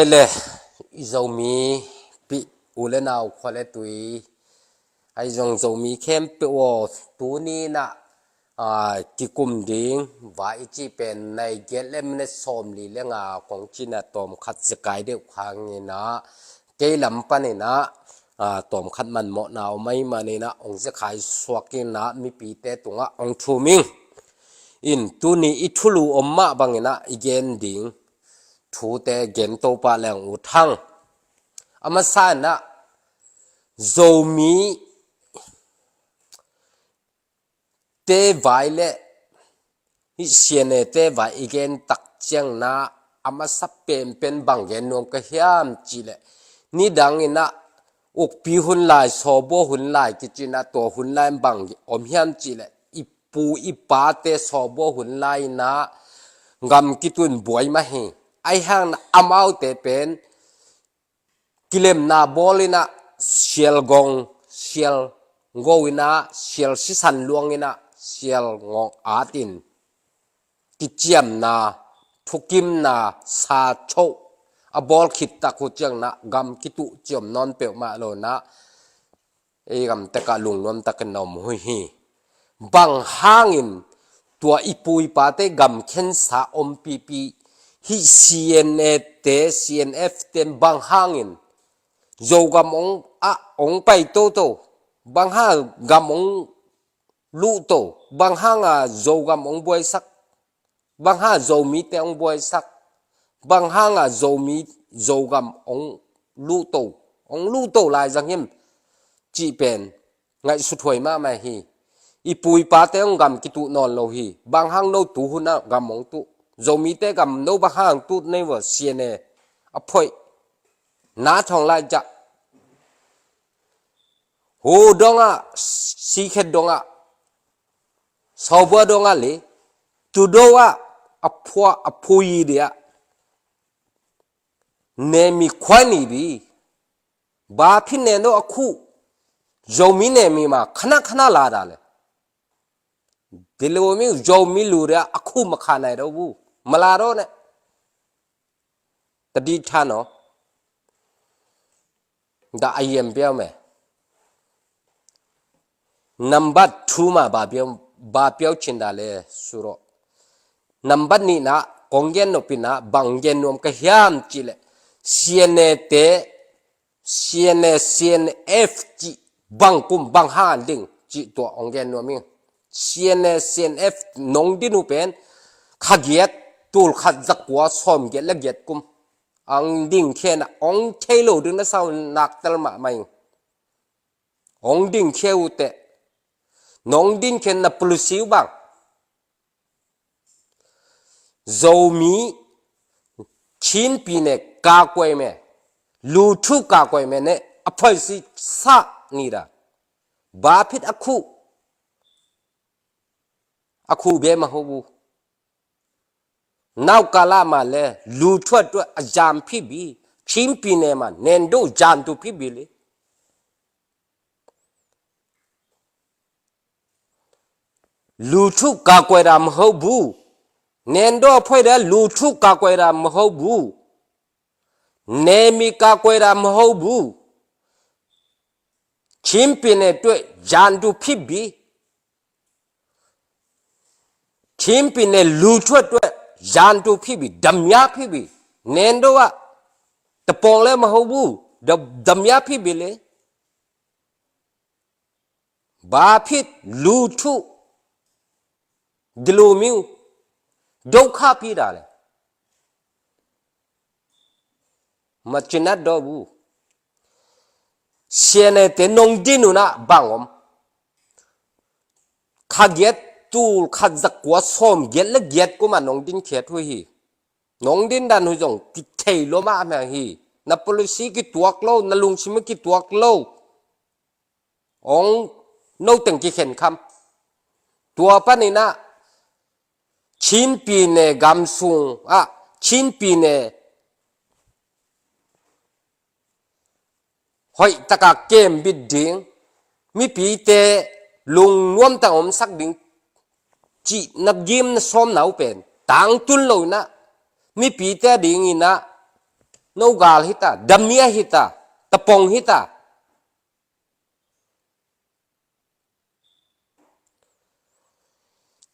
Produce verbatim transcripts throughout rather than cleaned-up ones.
Le i Zomi pi u le nau khua le tui ai zong Zomi khempeuh aw, tuni in ah, aa, kikum ding vai i cih pen nai giat le minute sawmli le nga kong cih in ah tawmkhat zekai deuh khang in ah kei lam pan in ah, aa, tawmkhat manmawhna om ahih manin ah hong zekai suak in ah mipite tungah hong thum ing. In tuni i thulu om mah bangin ah i gen ding thute gen to pah leng ut hang. A masa in ah Zomi te vai le hih C N A te vai i gen tak ciang in ah a masa penpen bang gen nuam ka hiam cih leh, nidang in ah ukpi hun lai, sawbua hun lai kici in ah tua hun lai bang om hiam cih leh, i pu i pate sawbua hun lai in ah gam kituh in buai mah hi. Ahih hang in ah amaute pen kilemna bawl in ah sial gong, sial go in ah sial sisan luang in ah sial ngawng at in kiciamna, thukimna, sa choh a bawl khit tak uh ciang in ah gam kituh ciam nawn peuhmah lo in ah ei gam tek ah lungnuam takin na om uh hi. Bang hangin tua i pu i pate gam khensa om pipi hih C N A te, C N F te bang hangin Zogam ong ah ong pai toto, bang hang gam ong luh to, bang hang a Zogam ong buaisak, bang hang a Zomite ong buaisak, bang hang a Zomi, Zogam ong luh to, ong luh to lai zang hiam cih pen ngaihsut huai mahmah hi. I pu i pate ong gam kituh nawn lo hi. Bang hang no tu hun ah gam ong tuh, Zomite gam no bang hang tuh nei vua C N A a phoih na thong lai jah. Hu dong ah, sikhet dong ah, sawbua dong ah le, tu do ah, a phua, a phui dia. Ne mi khua ni bi. Ba phin ne no a khu. Zomi ne mi ma, khana khana la da le. Dilo mi, Zomi lu dia, a khu ma kha nai do bu. Ma la do ne. Tadi tha no. Da a yem piau me. Number two ma ba piau, ba piau cin da le suro. Number ni na, kong gen no pi na, bang gen nuam ka hiam cih leh. C N A te, C N A, C N F cih bang kum bang hang ding cih tua ong gen nuam ing. C N A, C N F nong din uh pen kha giat, tul khat za kua sawm giat le giat kum. Ang ding khen a ong thei lo ding na sau nak tel mahmah ing. Ong ding khe uh teh. Nong din khen na policy uh bang. Zomi, Chin pi ne ka kuai me. Lu thu ka kuai me ne. A policy sa ni da. Ba phit a khu. A khu be ma ho bu. Nau ka la ma le, lu thuat thuat a zam phi bi, Chin pi ne ma, nen do zam tu phi bi le. Lu thu ka kuai da ma ho bu. Nen do phoi da lu thu ka kuai da ma ho bu. Ne mi ka kuai da ma ho bu. Chin pi ne tuai zam tu phi bi. Chin pi ne lu thuat tuai zan tu phi bi, dam ya phi bi. Nen do wa, ta pong le ma ho bu, da, dam ya phi bi le. Ba phit lu thu, di lu miu, do kha phi da le. Ma cin na do bu. C N A te nong din uh na bang om. Kha giat tul khat za kua sawm giat le giat kuma nong din khiat hui hi. Nong din dan hui zong ki thei lo ma ma hi. Na policy ki tuak lo, na lungsim ki tuak lo. Ong no teng ki khen kham. Tua panin ah Chin pi ne gam sung ah Chin pi ne hoih taka kem bit ding, mipite lungnuam tang omsak ding cih na gim na sawm na uh pen tangtun lo in ah, mipite ding in ah Nogal hita, Damia hita, Tapong hita.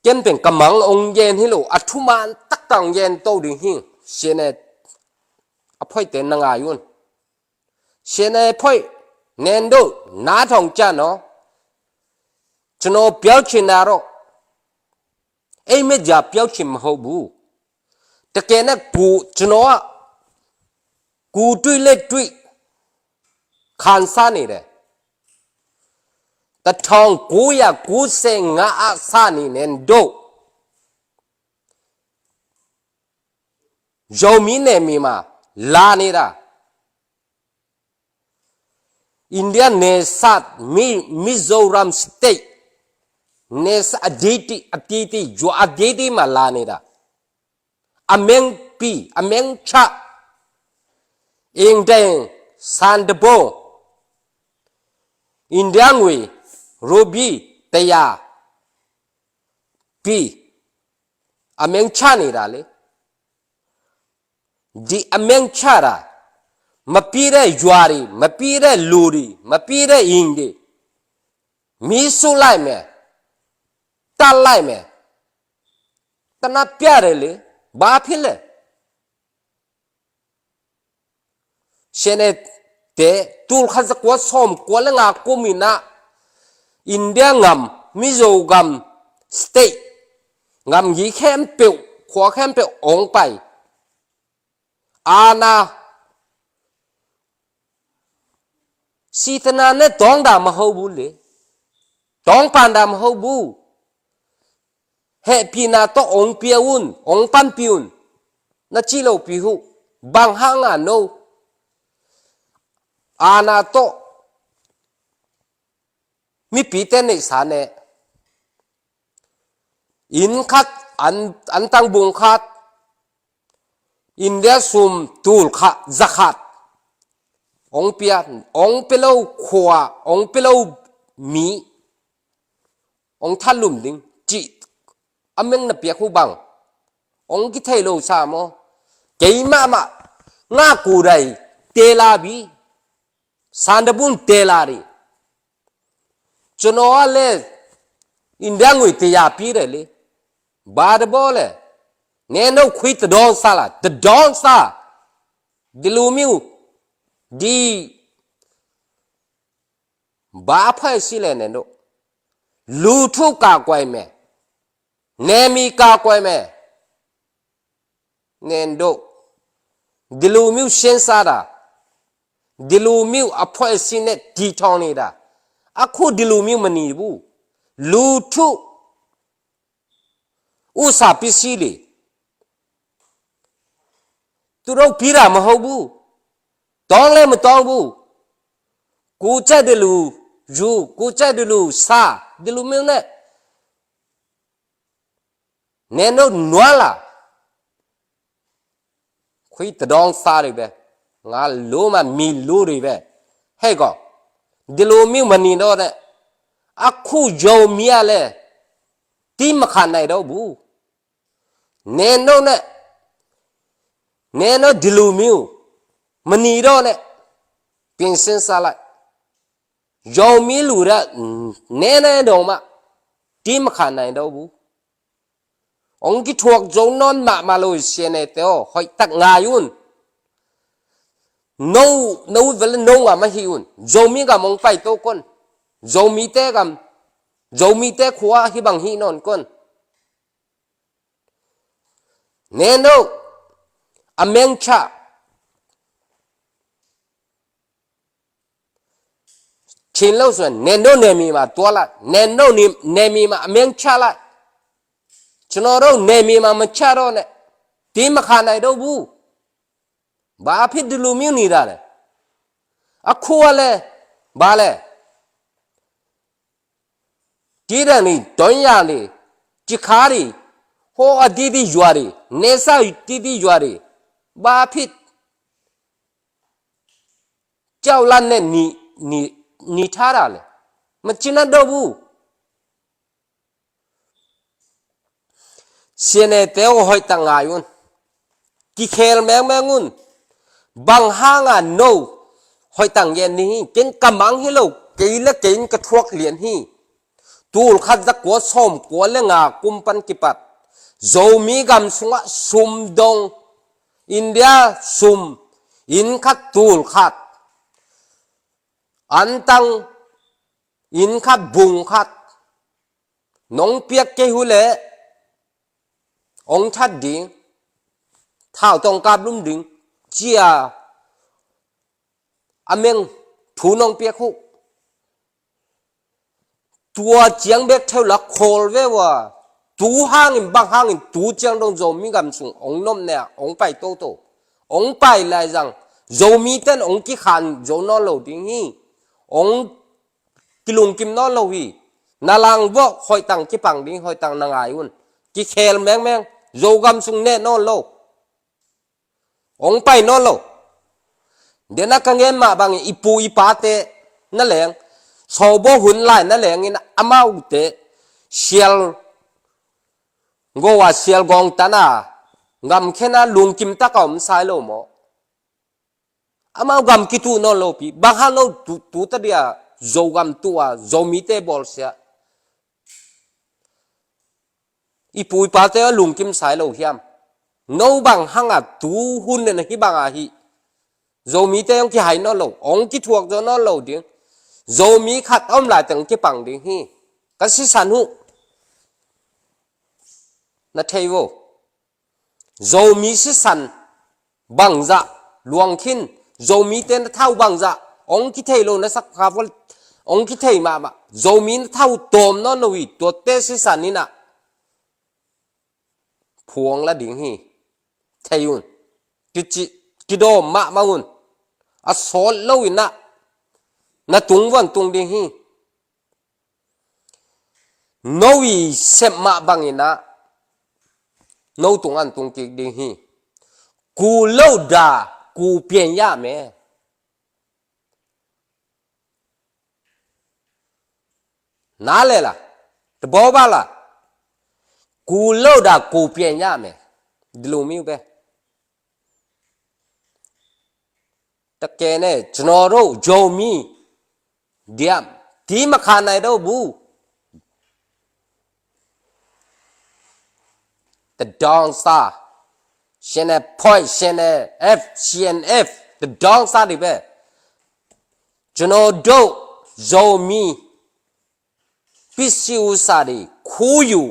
Ken pen ka mang ong gen hi lo, a thuman taktak ong gen to ding hi. Sian e a phoite na ngai un. Sian e phoi, nen do, na thong cha no. Chano piau chin na ro. Ei me ja piau chin ma ho bu. Ta ke na ku chano a. Ku tui le tui. Khan sa ni de. Ta thong ku ya ku se nga a sa ni nen do. Zomi ne mi ma la ni da. India ne sat mi Mizoram state ne sa a diti a titi yo a diti ma la ni da. A meng pi a meng cha. Ing deng san de bo. India ngui rubi te ya pi. A meng cha ni da le. Di a meng cha da. Ma pi de yuari, ma pi de luri, ma pi de ing di. Mi su lai me. Ta lai me. Ta na pia de le. Ba pi le. Sian e te tul khat za kua som kua le nga kum ina India ngam, Mizo ngam state ngam gi khempeuh, khua khempeuh ong pai. Ana sitana ne tong da ma ho bu le. Tong pan da ma ho bu. Hehpihna tawh ong pia un, ong panpih un. Na ci lo pi huh. Bang hang a no. Ana tawh mipite neihsa ne. Inn khat, an, an tangbung khat. India sum tul khat, za khat. Ong pia, ong pia lo khua, ong pia lo mi. Ong thalum ding ci a meng na piak hu bang. Ong kithei lo sa maw? Kei mahmah nga ku dai tela bi. Sandabun tela ri. Cuno a le India ngui te ya pi re li. Ba de bo le. Ne no khui te dong sa la, te dong sa. Di lu miu. Di ba phai si le ne no. Lu thu ka kwai me. Ne mi ka kwai me. Nen do. Di lu miu sian sa da. Di lu miu a phoi si ne ti thong ni da. A khu di lu miu ma ni bu. Lu thu. U sa pi si li. Tu do pi da ma ho bu. Tong le ma tong bu. Ku cha di lu yu, ku cha di lu sa. Di lu miu ne. Nen no nua la. Khui ta dong sa ri be. Nga lu ma mi lu ri be. Hei ko. Di lu miu ma ni do ne. A khu yo mi a le. Ti ma khan nai do bu. Nen no ne. Nen no di lu miu. Ma ni do ne. Pin sin sa lai. Yo mi lu da. Nen ne do ma. Ti ma khan nai do bu. Ong ki thuak zo non mahmah lo sian e te aw, hoih tak ngai un. No, no vele no ngam ahi un. Zomi gam ong pai to kon. Zomi te gam. Zomi te khua hi bang hi non kon. Ne no. A meng cha. Chin lo suan, nen do ne mi ma tua la, nen do ne mi ma a meng cha la. Chino do ne mi ma ma cha do ne. Ti ma kha nai do bu. Ba phit di lu miu ni da le. A khua le, ba le. Ti da ni, ton ya ni, ci kha ri, ho a di di yua ri, ne sa di di yua ri. Ba phit. Ciau lan ne ni, ni, ni tha da le. Ma cina do bu. Sian e te aw hoih tak ngai un. Ki khel meng meng un. Bang hanga no hoih tang gen ding hi, ken ka mang hi lo, kei le kei in ka thuak lian hi. Tul khat za kua sawm kua le nga kum pan kipat Zomi gam sungah sum dong, India sum, inn khat tul khat, antang inn khat bung khat nong piak kei uh leh ong that ding, thau tawng kap lum ding, ci-a a meng thu nong piak uh. Tua ciang bek theu la khawl ve ua, tu hangin, bang hangin tu ciang dong Zomi gam sung ong nop ne a, ong pai toto, ong pai lai zang Zomite'n ong kikhan zo nawn lo ding hi. Ong kilungkim nawn lo hi. Na lang vawh, hoih tang kipang ding, hoih tang na ngai un. Kikhel mengmeng, Zogam sung neh nawn lo. Ong pai nawn lo. Dena ka ngen mah bangin i pu i pate na leng, sawbaw hun lai na lengin amaute sial go a sial gawng tana gam khena lungkim taka om sai lo maw? Amau gam kituh nawn lo pi. Bang hang no tu, tu ta dia Zogam tuh a Zomite bawlsia. I pu i pate a lungkim sai lo hiam? No bang hanga tu hun nena hi banga hi Zomite ong kihai nawn lo, ong kithuak zo nawn lo ding. Zomi khat a om lai teng kipang ding hi. Ka sisan uh. Na thei vo. Zomi sisan bangzah luang khin, Zomite na thau bangzah ong kithei lo na sak kha vo, ong kithei mahmah. Zomi na thau tawm nawn lo hi, tuate sisan inah phuang la ding hi. Thei un. Kici, kidawm mahmah un. A sawt lo inah na tung van tung ding hi. No i sep mah bangin ah no tung an tung kik ding hi. Ku lo da ku pian ya me. Na le la, ta baw ba la. Ku lo da ku pian ya me. Dilu miu be. Teke ne, ကျွန်တော်တို့ Zomi ဒီက တီးမခါနိုင်တော့ဘူး. The Dawn Star, Channel Point, Channel F, C N F, The Dawn Star တွေပဲ. ကျွန်တော်တို့ Zomi ပစ္စည်းဥစ္စာတွေ ခူးယူ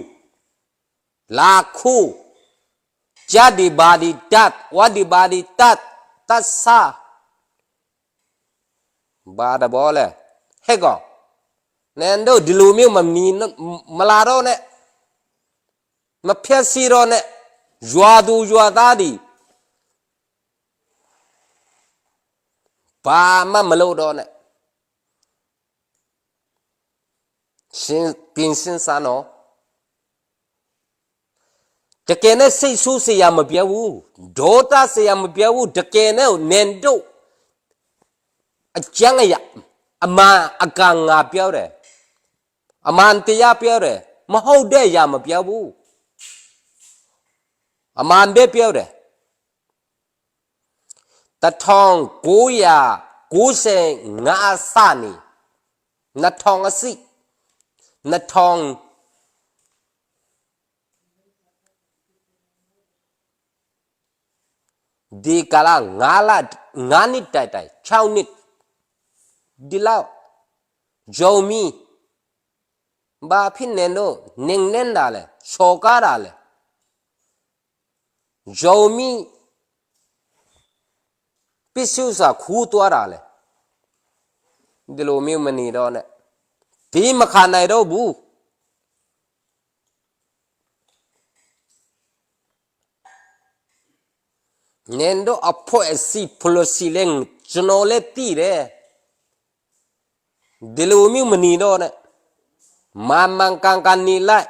လာခူး ကြဒီပါဒီတတ် ဝါဒီပါဒီတတ် တတ်စား ဘာတဘောလဲ ဟဲ့ကော နင်တို့ ဒီလိုမျိုး မမီ မလာတော့နဲ့ မဖျက်ဆီးတော့နဲ့ ရွာသူရွာသားတွေ ဘာမှမလုပ်တော့နဲ့ ရှင်း ပြင်ဆင်စမ်းနော်. တကယ်နဲ့ စိတ်ဆိုးစရာမပြောဘူး. ဒေါသစရာမပြောဘူး. တကယ်နဲ့ နင်တို့ အကြောင်းအရာ အမှန်အကန်ငါပြောတယ်. အမှန်တရားပြောတယ်. မဟုတ်တဲ့အရာမပြောဘူး. အမှန်ပဲပြောတယ်. တစ်ထောင်ကိုးရာကိုးဆယ်ငါးအစနေ နှစ်ထောင်အစီ နှစ်ထောင် ဒီကာလ ငါးလ ငါးနှစ်တိုင်တိုင် ခြောက်နှစ် ဒီလောက် ဂျိုမီ ဘာဖြစ်နေလို့ နင်နဲ့တာလဲ စော်ကားတာလဲ ဇိုမီ ပစ္စည်းဥစ္စာခူးသွားတာလဲ. ဒီလိုမျိုးမနေတော့နဲ့. တီးမခါနိုင်တော့ဘူး. နင်တို့အဖွဲ့အစည်း policy လဲ ကျွန်တော်လဲသိတယ်. ဒီလိုမျိုးမနေတော့နဲ့. မှန်မှန်ကန်ကန်နေလိုက်.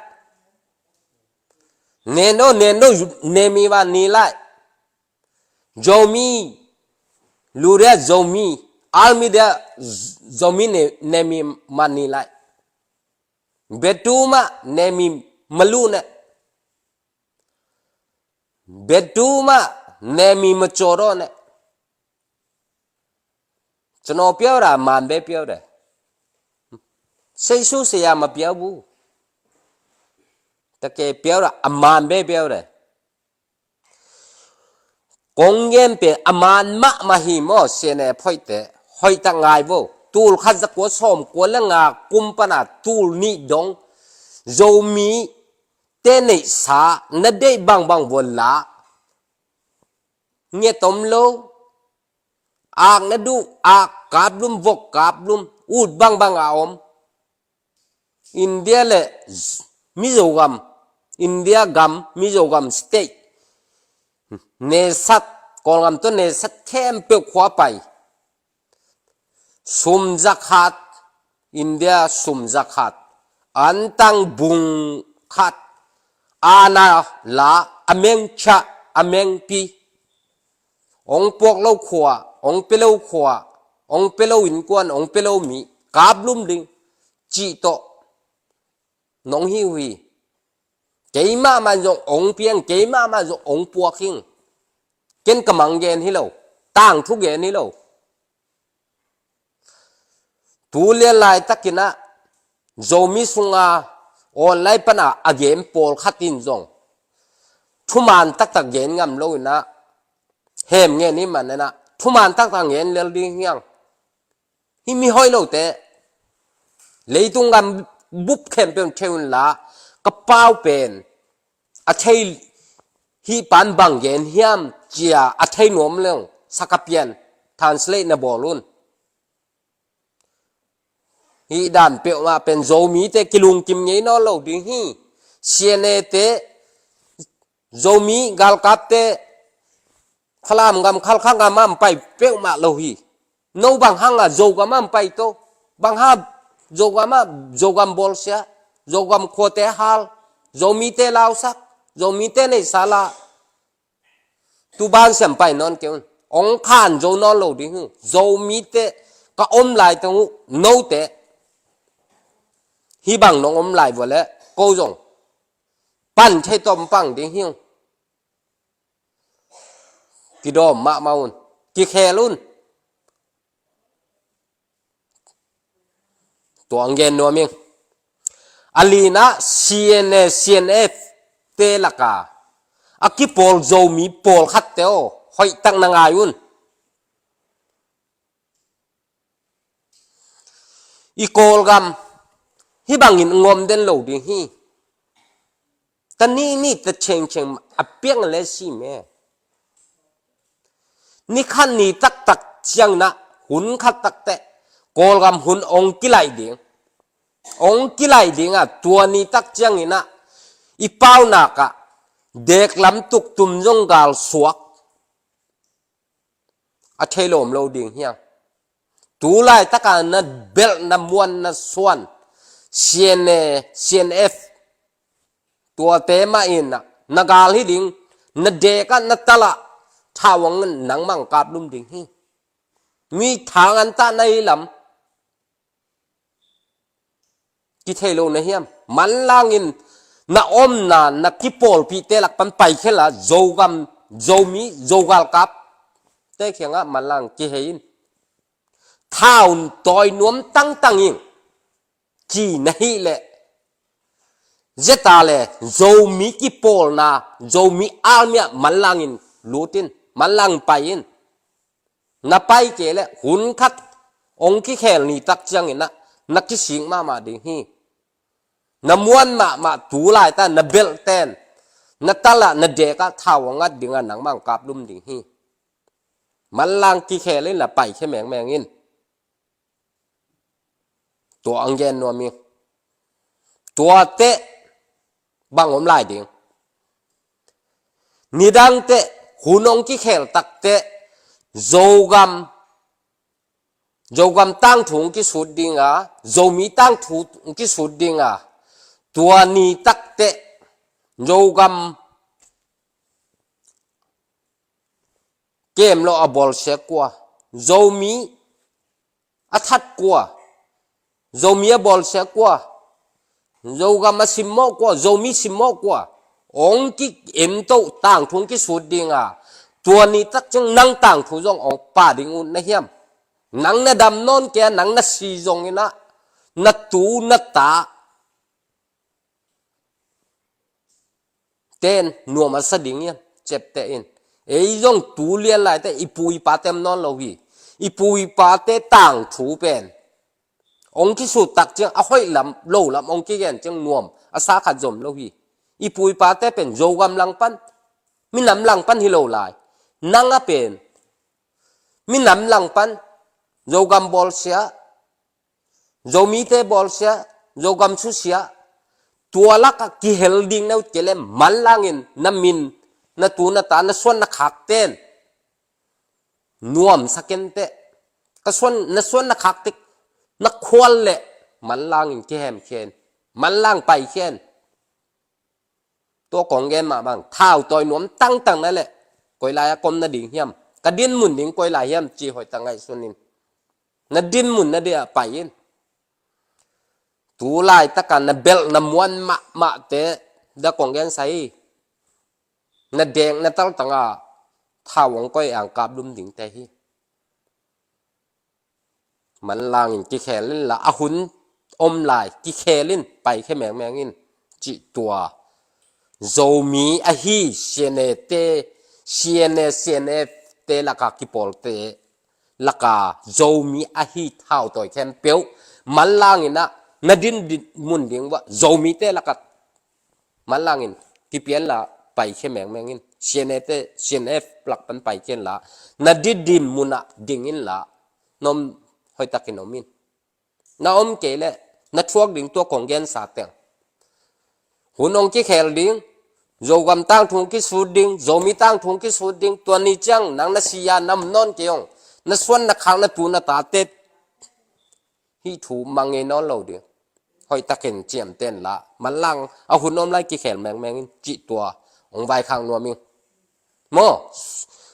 နင်တို့ နင်တို့ နယ်မြေမှာနေလိုက်. ဇိုမီ လူတွေက ဇိုမီ army တွေက ဇိုမီ နယ် နယ်မြေမှာနေလိုက်. ဘယ်သူမှ နယ်မြေမလုနဲ့. ဘယ်သူမှ နယ်မြေမကျော်တော့နဲ့. ကျွန်တော်ပြောတာမှန်ပဲပြောတယ်။ စိတ်ဆိုးစရာမပြောဘူး။ တကယ်ပြောတာအမှန်ပဲပြောတယ်။ ကိုင်းငင်းပင်အမှန်မှမဟိမော့ စီအန်အယ် အဖွဲ့တွေ ဟိုက်တငိုင်ဖို့ တူလ်ခတ်စကွတ် စောမ်ကွတ် လငါ ကုမ်ပနာ တူလ်နီဒုံ ဇိုမီ တဲနေစာ နဒိတ်ဘင်ဘင်ဝလာ ငဲ့တုံးလို့ အာကနဒု အာကပ်လုမ် ဝကပ်လုမ် ဥတ်ဘင်ဘင်အအုံး India လႄႈ မီဇိုရမ် India ဂမ် မီဇိုရမ် state နေဆက် ကောလ်ဂမ်တွန် နေဆက် ခဲမ်ပျောက်ခွာပိုင် သုမ်ဇခတ် India သုမ်ဇခတ် အန်တန်ဘုံခတ် အာနာလာ အမင်းချအမင်းပီ အောင်ပွက်လို့ခွာ အောင်ပျောက်ခွာ အောင်ပျောက် အင်ကွန် အောင်ပျောက်မီ ကပ်လုမ်ဒိင် ကြည့်တော့ နွန်ဟီဝီ ကဲမမန်ဇောင် အောင်ပြင်း ကဲမမန်ဇောင် အောင်ပွက်ဟင်း ကင်းကမန်ဂဲန်ဟီလို တန်ထုဂဲန်ဟီလို တူလျက်လိုက်တကင်း ဇိုမီးစုငါ online ပနာ အဂဲမ် ပော်ခတ်တင်ဇောင် ထူမန်တကတကဂဲန်ငမ်လိုန ဟဲမ်ငဲန်နီမန်န ထူမန်တကတကဂဲန်လျက်ဒိင်ဟျင်း ဟီမီးဟိုက်လိုတဲ လေတုံငမ် ဘုပ်ခဲမ်ပျောက်ထဲဝ်လာ ကပောက်ပျောက် အထဲ ဟီပန်ဘင်ဂဲန်ဟျမ် ကဵုအထဲနွမ်လျောင် စကပျန် translate နဘိုလုၼ် ဟီဒၢၼ်ပျောက်မပျောက် ဇိုမီးတဲ ကလုင်ကဵုငဲနီလိုဒိင်ဟီ စီအန်အယ် တဲ ဇိုမီး ဂၢ်လ်ကပ်တဲ ခလမ်ဂမ် ခလ်ခဂမ် မပျောက်မလိုဟီ နူဘင်ဟငါ ဇိုဂမ် မပျောက်တို ဘင်ဟ ဇိုဂမ် မ ဇိုဂမ် ဘိုလ်စျာ ဇိုဂမ် ခွတ်တဲဟၢလ် ဇိုမီးတဲ လၢဝ်ဆက် ဇိုမီးတဲ နေစာလာ တူဘၢၣ်စၢမ်ပျောက်နွန်ကဵု အောင်ခၢၼ် ဇိုနွန်လိုဒိင်ဟီ ဇိုမီးတဲ ကအုံးလိုက်တငူ နူတဲ ဟီဘင်နွန်အုံးလိုက်ဝဲလႄႈ ကိုယ်ဇောင် ပန်ထဲတုံးပင်ဒိင်ဟီ ကီဒိုမမဝ်ၼ် ကီခဲလုၼ် တွင်းဂဲန်နွမ်မင်း အလီန စီအန်အယ် စီအန်အက်ဖ် တဲလကာ အကီပော် ဇိုမီးပော်ခတ်တဲအို ဟိုက်တကနငိုင်ဝ်ၼ် အီကိုလ်ဂမ် ဟီဘင်ငိုၼ်းငွမ်ဒဲန်လိုဒိင်ဟီ တနံၣ်နံၣ်တဆဵင်ဆဵင် အပျောက်လဲစံမဲ နံၣ်ခၢၼ်နံၣ်တကတကစၢင်န ဟုၼ်ခတ်တကတဲ ကိုလ်ဂမ်ဟုၼ် အောင်ကီလိုက်ဒိင် အောင်ကီလိုက်ဒိင် အတူၺ်နံၣ်တကစၢင်န အီပောက်နက ဒဲကလမ်တုၵ်တုမ်ဇွင်ဂၢ်လ်သွက် အထဲလိုမ်လိုဒိင်ဟျင်း တူလိုက်တကနဘဲလ်နမွၼ်းနသွၼ် စီအန်အယ် စီအန်အက်ဖ် တူဝ်တဲမအံၤန နဂၢ်လ်ဟီဒိင် နဒဲကနတလ ထၢဝ်ငၢၼ်း နင်မၢင်ကပ်လုမ်ဒိင်ဟီ မီးထၢင်အၼ်တၢ်နဟီလမ် ကီထဲလိုနဟျင်း မၼ်းလၢင်ဢိၼ် နအုံးန နကီပော်ပီတဲလကပၼ်ပၢႆခဲလႃႈ ဇိုဂမ် ဇိုမီး ဇိုဂၢ်လ်ကပ် တဲခဲငါ မၼ်းလၢင်ကီဟဲအံၼ် ထၢဝ်တွၺ်ၼွမ်တၢင်တၢင်အံၼ် ကီနဟီလႄႈ ယတႃလႄႈ ဇိုမီးကီပော်န ဇိုမီးအၢၼ်မျၢၼ် မၼ်းလၢင်ဢိၼ် လူတဵၼ် မၼ်းလၢင်ပၢႆအံၼ် နပၢႆကဲလႄႈ ဟုၼ်ခတ် အောင်ကီခဲလ်နံၣ်တကစၢင်အံၼ်န နကီစံၣ်မမဒိင်ဟီ နမွၼ်းမမတူလိုက်တၢ် နဘဲလ်တဲၼ် နတလ နဒဲကထၢဝ်ငၢၼ်းဒိင် နင်မၢင်ကပ်လုမ်ဒိင်ဟီ မၼ်းလၢင်ကီခဲလ်အံၼ် နပၢႆခဲမဲင်မဲင်အံၼ် တွင်းဂဲန်နွမ်မင်း တူဝ်တဲ ဘင်အုံးလိုက်ဒိင် နံၣ်ဒင်တဲ ဟုၼ်အောင်ကီခဲလ်တကတဲ ဇိုဂမ် ဇိုဂမ်တၢင်ထုင်ကီသုတ်ဒိင်ဧါ ဇိုမီးတၢင်ထုင်ကီသုတ်ဒိင်ဧါ တူဝ်နံၣ်တကတဲ ဇိုဂမ် ကဵမ်လိုအဘိုလ်စဲကွႃႈ ဇိုမီး အထတ်ကွႃႈ ဇိုမီးအဘိုလ်စဲကွႃႈ ဇိုဂမ်အစံၣ်မော့ကွႃႈ ဇိုမီးစံၣ်မော့ကွႃႈ အောင်ကီဢဵမ်တူဝ် တၢင်ထုင်ကီသုတ်ဒိင်ဧါ တူဝ်နံၣ်တကစၢင် နင်တၢင်ထုင်ဇွင် အောင်ပၢႆဒိင်ဢုၼ်ႇနဟျင်း Nang na dam nawn kei a, nang na si zongin ah, na tu na ta ten nuam a sa ding hiam? Ciapteh in. Ei zong tu lian laite i pu i pate om nawn lo hi. I pu i pate tangthu pen ong kisut tak ciang a hoih lam lo lam ong kigen ciang nuam a sa khat zom lo hi. I pu i pate pen Zogam langpan, minam langpan hi lo lai. Nang a pen minam langpan, Zogam bawlsia, Zomite bawlsia, Zogam susia, tua lakah kihel ding na ut kei leh manlangin na min, na tu na ta, na suan na khak ten nuam sa ken teh. Ka suan, na suan na khak tek na khual leh manlangin kihemkhia in, manlang paikhia in. Tua kong gen mah bang, thau tawi nuam tangtang na leh koi lai a kom na ding hiam? Ka din mun ding koi lai hiam ci hoih tak ngaihsun in. Na din mun na dia pai in. Tu laitak a na belh na muan mahmahte da kong gen sa hi. Na dek na taltang a thau ong koi ang kap lum dingte hi. Manlangin kikhel in la, a hun om lai kikhel in, paikhia mengmeng in, cih tua. Zomi ahi C N A te, C N A, C N F te laka kipawlte laka Zomi ahi thau tawi khempeuh manlangin ah na din, din mun ding uh ah Zomite laka manlangin kipian la, paikhia mengmeng in. C N A te, C N F lak pan paikhia in la, na din, din mun ah ding in la, na om hoihtakin om in. Na om kei leh na thuak ding tua kong gensa teng. Hun ong kikhel ding, Zogam tangthu ong kisut ding, Zomi tangthu ong kisut ding, tua ni ciang nang na si a, na om nawn kei ong, na suan na khak, na tu na tate hih thu mang ngei nawn lo ding. Hoihtakin ciamteh in la, manlang a hun om lai kikhel mengmeng in, cih tua ong vaikhak nuam ing. Maw,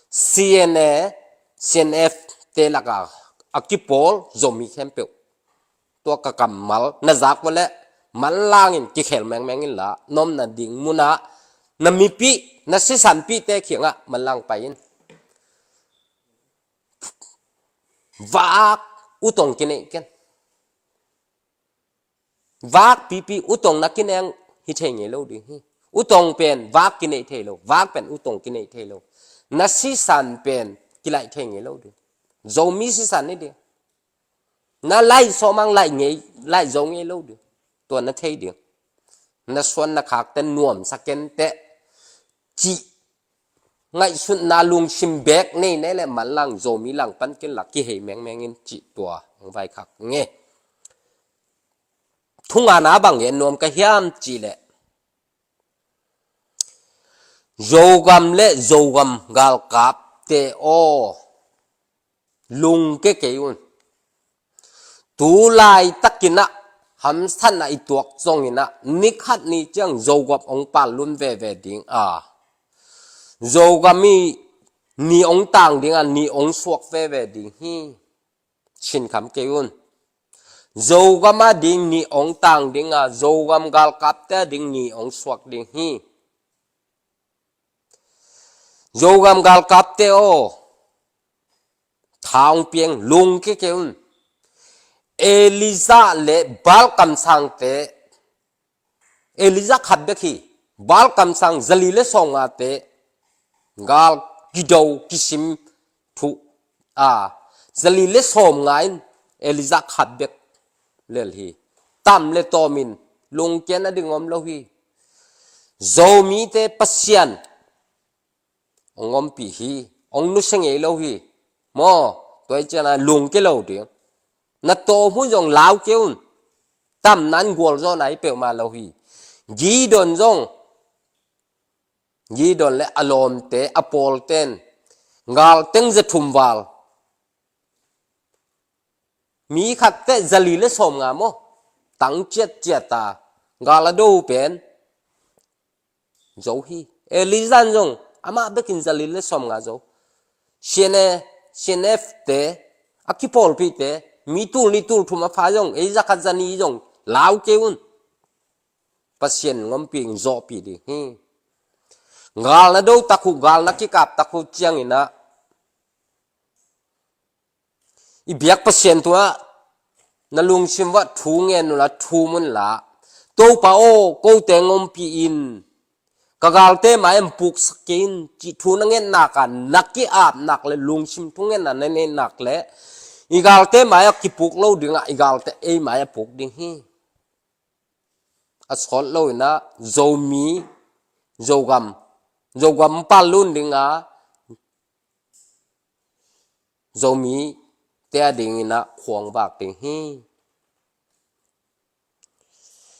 C N A, C N F te laka a kipawl Zomi khempeuh, tua ka kammal na zak uh leh manlangin kikhel mengmeng in la, na omna ding mun ah na mipih, na sisanpihte kiangah manlang pai in. Vak, ut ong kineih ken. Vak pipi, ut ong na kineih hi thei ngei lo ding hi. Ut ong pen vak kineih thei lo, vak pen ut ong kineih thei lo. Na sisan pen kilaih thei ngei lo ding. Zomi sisan ni ding. Na laih sawm ang laih ngei, laih zo ngei lo ding. Tua na thei ding. Na suan na khakte nuamsa ken teh, cih ngaihsutna lungsim beek nei nei leh manlang Zomi langpan ken la kihei mengmeng in, cih tua ong vaikhak nge. Thungana bang gen nuam ka hiam cih leh, Zogam leh Zogam galkapte aw, lungke kei un. Tu laitakin ah hamsatna i tuak zongin ah, ni khat ni ciang Zogam ong pal lum veve ding a, Zogam i ni ong tang ding a, ni ong suak veve ding hi. Sinkham kei un. Zogam a ding ni ong tang ding a, Zogam galkapte a ding ni ong suak ding hi. Zogam galkapte aw, tha ong piang, lungke kei un. Elijah leh Baal kamsangte, Elijah khat bek hi, Baal kamsang zali leh sawmngate, gal kido kisim thu a, zali leh sawmnga in Elijah khat bek lel hi. Tam leh tawm in lungkiatna ding om lo hi. Zomite Pasian ong ompih hi, ong nusia ngei lo hi. Maw, tua hi ciangin lungke lo ding. Na tawm hun zong lau kei un. Tam nan gualzawhna hi peuhmah lo hi. Gideon zong, Gideon leh a lawmte, a pawlten, gal teng za thum val, mi khat teh zali leh sawmnga maw, tang ciatciat a, gal a do pen zo hi. Elijah zong amah bekin zali leh sawmnga zo. C N A, C N F te, a kipawlpihte, mi tul nih tul thum a pha zong, ei za khat za nih zong lau kei un. Pasian ong ompih, ong zawhpih ding hi. Gal na do tak uh, gal na kikap tak uh ciangin ah, I biak Pasian tungah na lungsim uah thu ngen unla, thum unla, Topa aw, kote hong ompih in, ka galte mai-ah puksak kei in, cih thu na ngetnak a, na ki-apnak le lungsim thungetna na neihnak le i galte mai-ah kipuk lo dingah, i galte ei mai-ah puk ding hi. A sawt lo inah Zomi, Zogam, Zogam pal lun dinga, Zomite a dinginah khuang vak ding hi.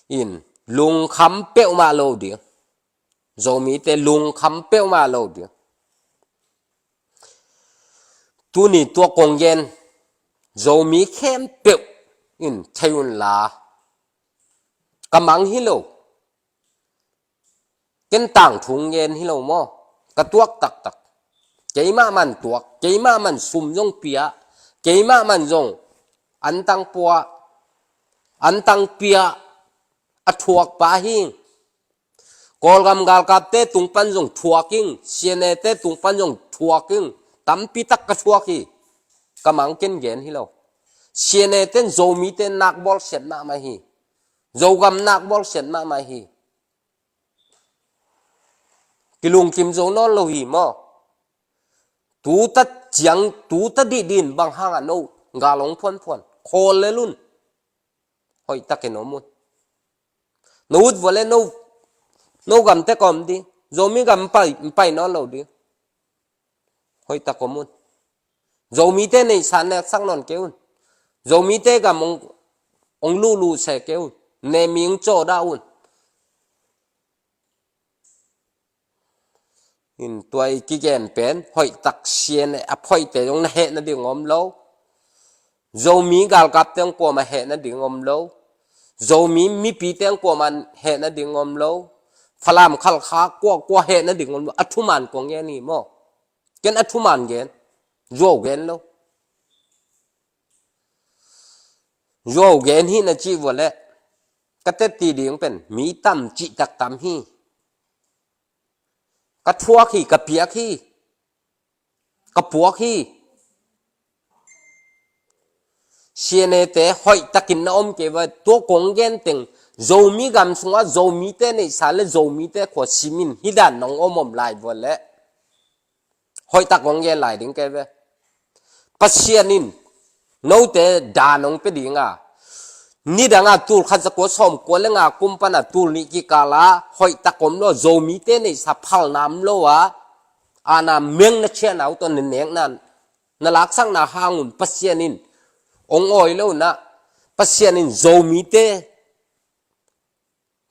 In, lungkham peuhmah lo ding. Zomite lungkham peuhmah lo ding. Tuni tua kong gen, Zomi khempeuh in thei unla, ka mang hi lo. Ken tangthu ngen hi lo maw? Ka tuak taktak. Keimah man tuak, keimah man sum zong pia, keimah man zong antang pua, antang pia a thuak pa hi. Kawlgam galkapte tung pan zong thuak ing, C N A te tung pan zong thuak ing, tampi tak ka thuak hi. Ka mang ken gen hi lo. C N A ten Zomite nak bawlsiat mahmah hi. Zogam nak bawlsiat mahmah hi. Kilungkim zo nawn lo hi maw? Tuta ciang, tuta dihdih in bang hangah no gal hong phuanphuan? Khawl lel un. Hoihtakin om un. No ut vua le no, no gam tek om ding. Zomi gam pai, pai nawn lo ding. Hoihtak om un. Zomite neihsa neksak nawn kei un. Zomite gam hong, hong luhluh se kei un. Ne mi hong cawdah un. In tua i kigen pen, hoihtak C N A a phoihte zong na heh nading om lo. Zomi galkapte hong kuamah heh nading om lo. Zomi mipite hong kuamah heh nading om lo. Falam Khalkha kuakua heh nading om lo. A thuman kong gen hi maw? Ken a thuman gen. Zuau gen lo. Zuau gen hi na cih vua leh, ka tetti ding pen mi tam cihtak tam hi. Ka thuak hi, ka piak hi, ka puak hi. C N A te hoihtakin na om kei vua, tua kong gen teng, Zomi gam sungah Zomite neihsa le Zomite khua simin hih dan nong om om lai vua leh, hoihtak hong gen lai ding kei ve. Pasian in note dan hong pia dinga, nidanga tul khat zakua sawmkua le nga kum pana tul nih kikala hoihtak om lo, Zomite neihsa phalna om lo a, ana meng na ciahna uh tawh na nekna, na laksakna hangun Pasian in hong awi lo na, Pasian in Zomite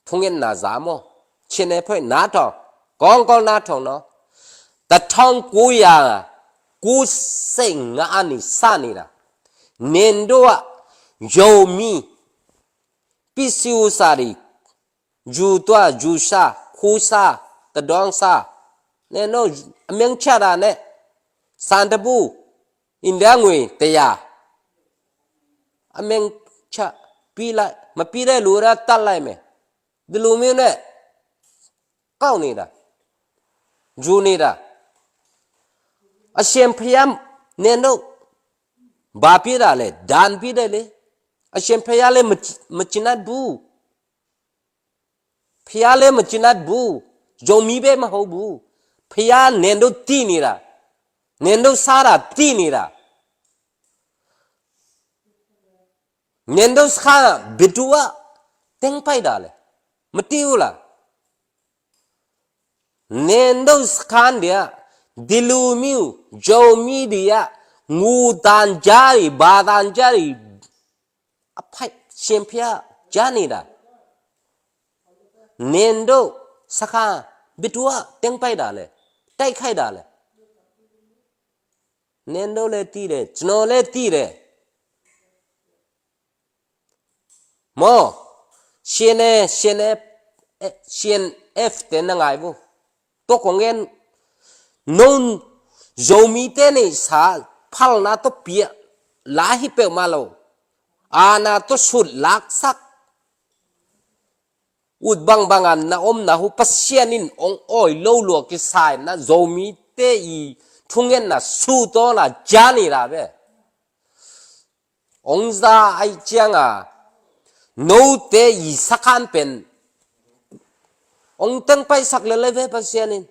thungetna za maw? Cine phoi na thong, kawngkawl na thong no. Ta thong kuya ku sei nga ani sa ni da. Nendo a Zomi pisiu sa di. Ju tua, ju sa, khu sa, ta dong sa. Nendo a meng cha da ne. Santabu. India ngui te ya. A meng cha pi lai, ma pi lai lu ra tal lai me. Di lu mi ne. Kau ni da. Ju ni da. A siam phayam nen do. Ba pi da le, dan pi da le. A siam phaya le ma, ma cinat bu. Phaya le ma cinat bu. Zomi be ma ho bu. Phaya nen do ti ni da. Nen do sa da ti ni da. Nen do sa kha bitua teng pai da le. Ma ti u la. Nen do sa khan dia. Di lu miu, Zomi dia. Ngu dan jari, ba dan jari. A phai, siam phaya, jani da. Nen do sa kha bitua teng pai da le. Tai khai da le. Nen do le ti le, cino le ti le. Maw, C N A, C N F, eh, C N F te na ngai bu. Tua kong gen, non Zomite neihsa phalna tua pia la hi peuhmah lo. Ana tua sut laksak. Ut bangbang a na omna uh Pasian in hong awi lo lua kisai na Zomite i thungetna sut awla jani la ve. Ong za ai cianga note i sakhan pen ong tengpaisak lele ve Pasian in.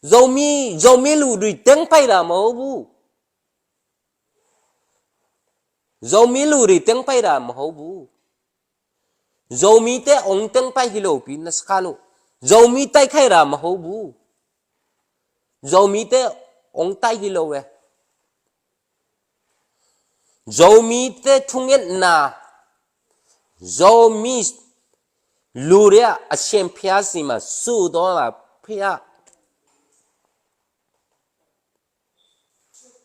Zomi, Zomi luh dui tengpai ra maho bu. Zomi luh dui tengpai ra maho bu. Zomite ong tengpai hi lo pi na sakhan uh. Zomi taikhai ra maho bu. Zomite ong tai hi lo e. Zomite thungetna, Zomi luh dui a sian phia si ma su dong la phia.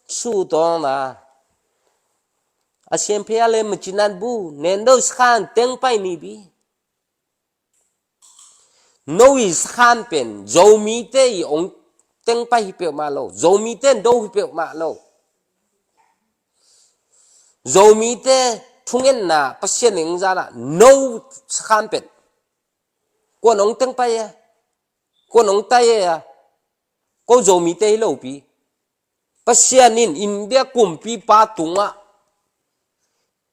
Su dong la. A sian phia le macinat bu, nen do sakhan tengpai ni bi. No i sakhan pen, Zomite i ong tengpai hi peuhmah lo, Zomite do hi peuhmah lo. Zomite thungetna Pasian in ong zana, no sakhan pen. Kuan ong tengpai e, kuan ong tai e, ko Zomite hi lo pi. Pasian in India kumpipa tungah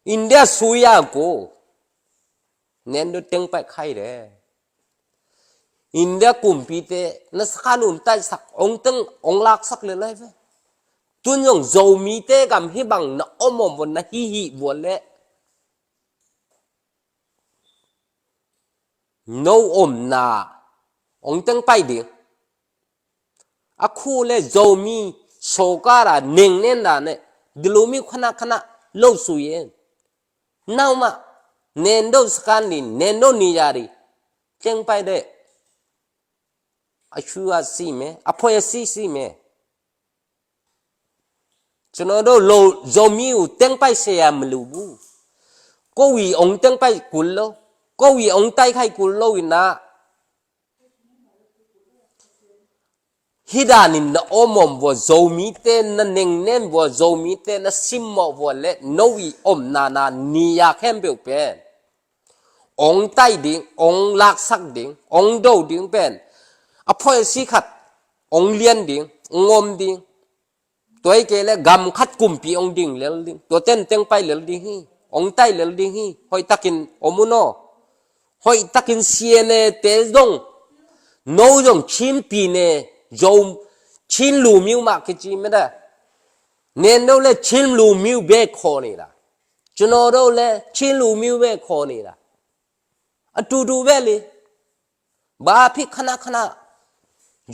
India sui a ko nen do tengpai khai de. India kumpite na sakhan un taisak ong teng ong laksak le lai ve. Tun zong Zomite gam hi bang na om om vua na hi hi vua le no omna ong tengpai ding. A khu le Zomi sokara nengnen da ne dilumi khana khana lo sui en. Nau ma nen do sakhan din nen do ni ya di tengpai de. A shu a si me, a phoi a si si me. Cino do lo Zomi u tengpai se ya malu bu. Ko wi ong tengpai kul lo. Ko wi ong taikhai kul lo ina. Hi danin na om om vua Zomite na nengnen vua Zomite na simmawh vua le no i omna na ni ya khempeuh pen ong tai ding, ong laksak ding, ong do ding pen a phoi a si khat ong lian ding, ong om ding. Tua i kei le gam khat kumpi ong ding lel ding. Tua ten tengpai lel ding hi. Ong tai lel ding hi. Hoih takin om un aw. Hoih takin siane te zong. No zong Chin pi ne zo Chin lu miu mah kici me da. Nen do le Chin lu miu be kho ni da. Cino do le Chin lu miu be kho ni da. A tu tu be li. Ba phi khana khana.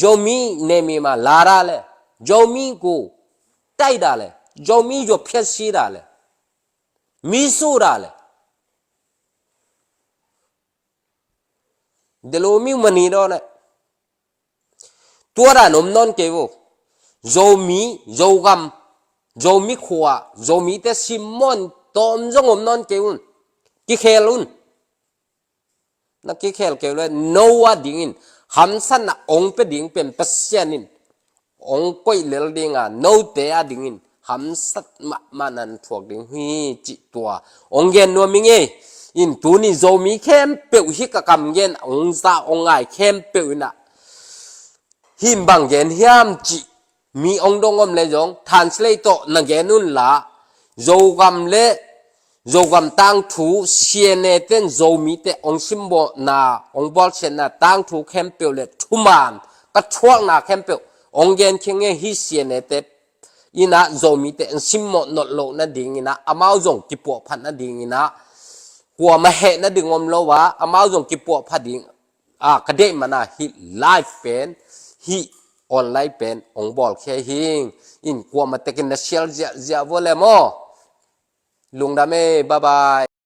Zomi ne mi ma la da le. Zomi ku tai da le. Zomi zo phiat si da le. Mi su da le. Delo mi mani do ne. Tua da nom non ke vo. Zomi, Zogam, Zomi khua, Zomite simmawh tawm zong om non ke un. Kikhel un. Na kikhel keu le no a dingin hamsatna ong pe ding pen Pasian in ong koih lel dinga note a dingin hamsat mahmah nan thuak ding hi cih tua ong gen nuam i ngei. In tuni Zomi khempeuh hi ka kam gen ong za ong ngai khempeuh ina. Hin bang gen hiam cih mi ong dong om le zong translate tawh na gen un la Zogam le Zogam tangthu siane ten Zomite ong simmawhna ong bawlsiatna tangthu khempeuh le thuman ka thuakna khempeuh ong gen khiange hi siane te ina Zomite ong simmawh nolh loh nading ina amau zong kipuahphat nading ina kuama heh nading om lo a amau zong kipuahphat ding a ka deih mana hi live pen hi online pen ong bawl khia hing in kuama tekin na sial ziahziah vua le maw. Lungdam e, bye bye.